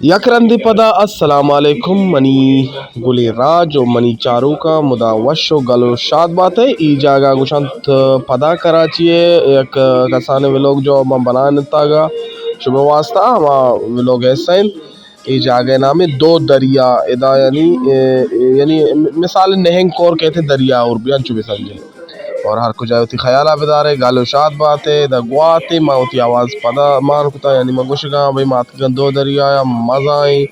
یک رندے پدا السلام علیکم منی گلیں راج و منی چاروکاں، مدام وش و گل و شاد بات ئے۔ ای جاگہ گوشنت پدا کراچی ءِ یک کسانیں ولاگ جو من بنائینتگ شمئے واسطہ، ہما ولاگ ءِ حصہ انت۔ ای جاگہ ءِ نام دو دریا، ادا یعنی، اے، اے، یعنی مثال نہنگ کور کہتے دریا اور بھی انچو بسنجے۔ اور ہر کجا وتی خیال ءَ بدارے، گل و شاد بات ئے، دا گوات ئے، ما وتی آواز پدا مان کتا، یعنی ما گوشگاں، بھئی ما اتکگاں دو دریا یا مزہ ایں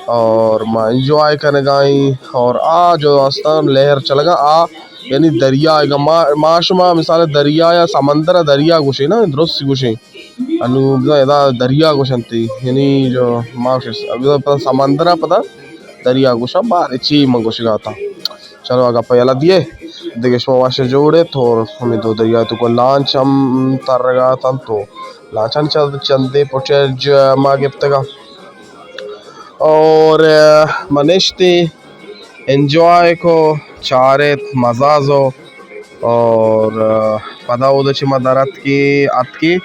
اور ما انجوائے کنگا ایں اور آ جو استان لہر چلگا آ، یعنی دریا اگاں ما، ما شما مثال دریا یا سمندر ءَ دریا گوشے نا، درست گوشے۔ انو بزاں ادا دریا گوشنتی، یعنی جو ما گوشے، بزاں پدا سمندر ءَ پدا دریا گوشاں، بارے چی من گوشگا اتاں۔ چلو، آ گپ ءَ یلہ دیئے، دگہ شما وش جوڑ ایت۔ اور ہمے دو دریا تو کو لانچ ہم ترگا اتنت، تو لانچانی چند، چندے فوٹیج ما گپتگا۔ اور، آ، ما نشتے انجوائے کو، چاریت، مزہ زو۔ اور، آ، پدا اود چہ ما در اتکی، اتکی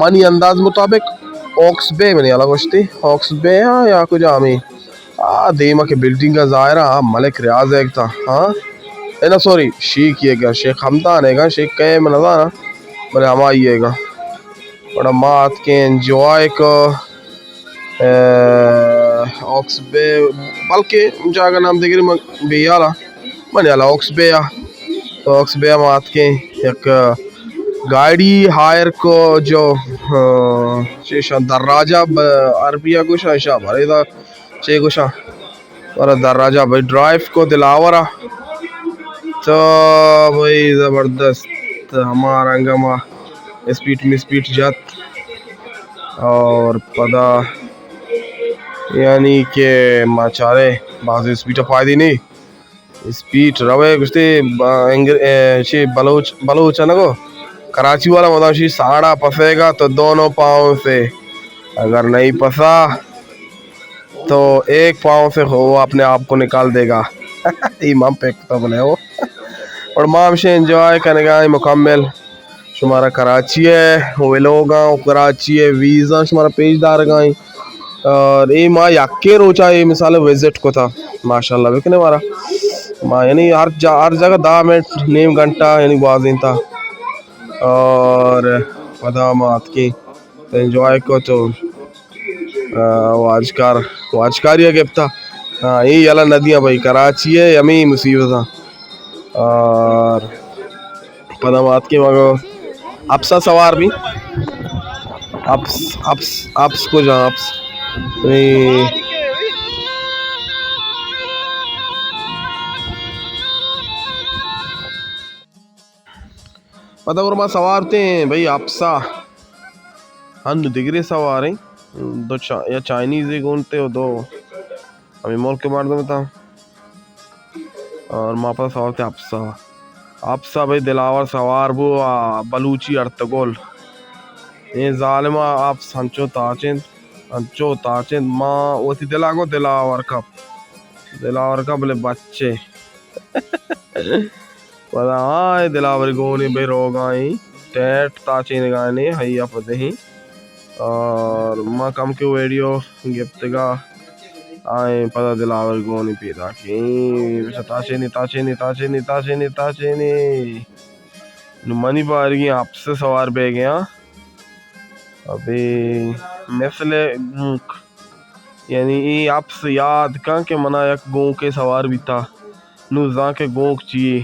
منی انداز مطابق ہوکس بے، منی ہیالا گوشتی ہوکس بے ہاں یا کجا ہمیں آ دیما کہ بلڈنگ ءَ ظاہر آ ملک ریاض ایک تا، ہاں؟ اے نا، سوری، شیخ ایک گا، شیخ ہمدان ایک گا، شیخ کئے من نزاناں، بلے ہمائی ایک گا۔ گڑا ما اتکیں انجوائے کو، اے، ہوکس بے، بلکہ جاگہ نام دگری من بے یالا، من یالا ہوکس بے آ۔ تو ہوکس بے آ ما اتکیں یک گاڑی ہائر کو جو، آ، چیشاں دراجہ ب-، عربی ءَ گوشاں، شاہ بریدا چے گوشاں، اور دراجہ بھائی ڈرائیو کو دلاور ءَ۔ تو بھائی زبردست، ہما رنگ ما اسپیڈ میں اسپیڈ جت اور پدا یعنی کہ ما چارے بازیں اسپیڈ ءَ پائدی نہیں۔ اسپیڈ روے گوشتے با-، انگر-، اے، چی بلوچ، بلوچ ءَ نگو کراچی والا مدام شی ساڑا پسے گا تو دونوں پاؤں سے، اگر نہیں پسا تو ایک پاؤں سے وہ اپنے آپ کو نکال دے گا۔ ای من پک تو بلے ہو۔ اور ما ہمشے انجوائے کنگا ایں مکمل۔ شمارا کراچی ءِ ویلوگاں و کراچی ءِ ویوزاں شمارا پیش دارگا ایں۔ اور اے ما یکے روچا اے مثال وزٹ کتا۔ ماشاءاللہ بکنے مارا۔ ما یعنی ہر جا-، ہر جگہ دہ منٹ، نیم گھنٹہ یعنی گوازینتا۔ اور پدا ما اتکیں۔ انجوائے کو تو، آ، واجکار، واجکاری ءَ گپتا۔ ہاں، اے یلہ ندیاں بھائی، کراچی ءِ ہمے مصیبت آں۔ اور پدا ما اتکیں مگو اپسا سوار بی۔ اپس، اپس، اپس کجا اپس؟ اے۔ پدا اور ما سوار تھے بھائی اپسا۔ ہن دگرے سوار ہیں۔ دو چا-، یا چائنیزے گون تھے و دو ہمیں ملک مردم تھا۔ اور ما پدا سوار تھے اپسا۔ اپسا بھائی دلاور سوار بو، آ، بلوچی ارتگول۔ اے ظالما اپس ہنچو تاچنت، ہنچو تاچنت۔ ما وتی دلا گو دلاور کپ۔ دلاور کپ بلے بچے۔ پدا آ دلاور گونی بے روگائیں، ٹیٹ تاچینگائیں، ہیا پدہیں۔ اور ما کم کے ویڈیو گپتگا، آئیں پدا دلاور گونی پیدا کی۔ تاچینی، تاچینی، تاچینی، تاچینی، تاچینی۔ نو منی بارگی اپس سوار بے گیا۔ ابھی مثل گونک۔ یعنی اے اپس یاد کن کہ منا یک گونکے سوار بیتا۔ نو زان کہ گونک چی اے۔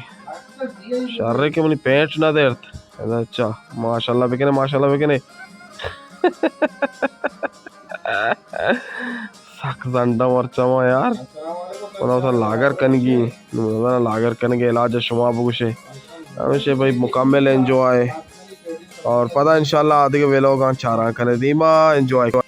شرے کہ منی پینٹ نہ درت۔ اچھا، ماشاءاللہ بکنے، ماشاءاللہ بکنے۔ سک زنڈا مرچا ما یار۔ منا وتا لاگر کنگی۔ نو منا لاگر کنگے علاج شما بگوشے۔ ہمیشہ بھائی مکمل انجوائے۔ اور پدا انشاءاللہ آدگہ ویلوگاں چاراں کنے دیما انجوائے۔